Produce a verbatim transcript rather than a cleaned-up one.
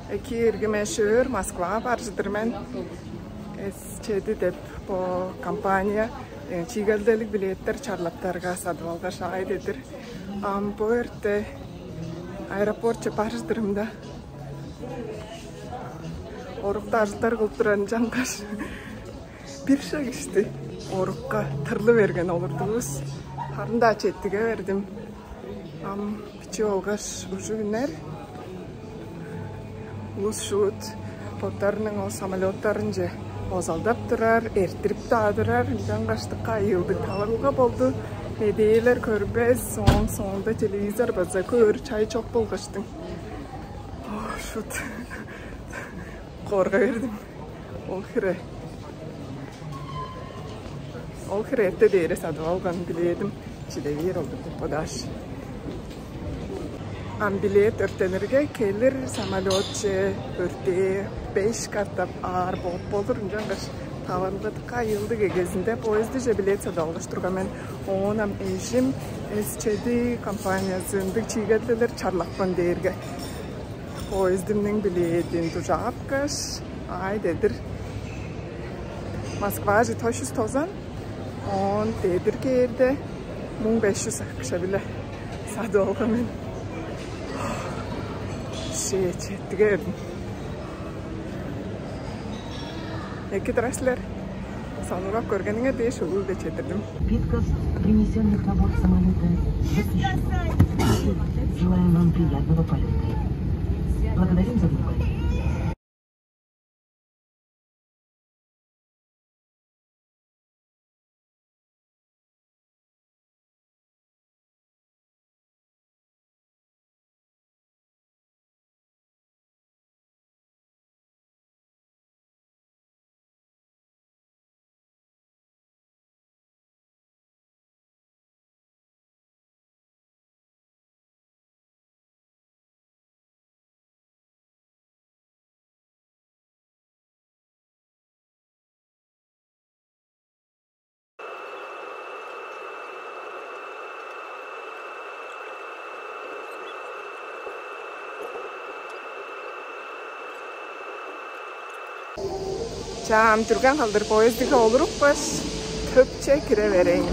Эки эргиме шөөр Москвага баржыдыр мен. Эс чеди деп бо компания э, чиигелделиг билеттер чарлаптарга садып алгаш аай дедир. Ам бо эрте аэропортче баржыдырымда орукта ажылдар кылып турарын чангаш бир шак ишти орукка тырлы берген олурдувус. Харын-даа четтиге бердим. Ам бичи болгаш ужу үнер. Улус шуут боттарының ол самолеттарынче озалдап турар, эртирип-даа турар. Ынчангаш дыка айыылдыг таварылга болду. Медээлер көрбес, ооң соонда телевизор база көөр чай чок болгаштың. О, шут. Корга бердим. Ол хире. Ол хире эрте дээре садып алган билетим чиде бээр олду деп бодаш. Ам билет өртенирге келир самолетче өртээ беш катап аар болуп болур. Ынчангаш таварылга дыка айыылдыг. Эгезинде поездже билет садып алгаш турган мен. Оон ам эжим эс чеди компаниясы ындыг чиигелделер чарлапкан дээрге поездимниң билетин дужаапкаш, аай дедир Москваже тошуз тозан, оон дедир кээрде муң беш чүс акша биле садып алган мен. Шээ, четтиге бердим. Эки турар силер. Сонуургап көргениңер дээш улуу-биле четтирдим. Питкос, принесенных на борт самолета, запрещено. Желаем вам приятного полета. Благодарим за внимание. Чаа, ам дүрген кылдыр поездиге олурупкаш, төпче кире берейн.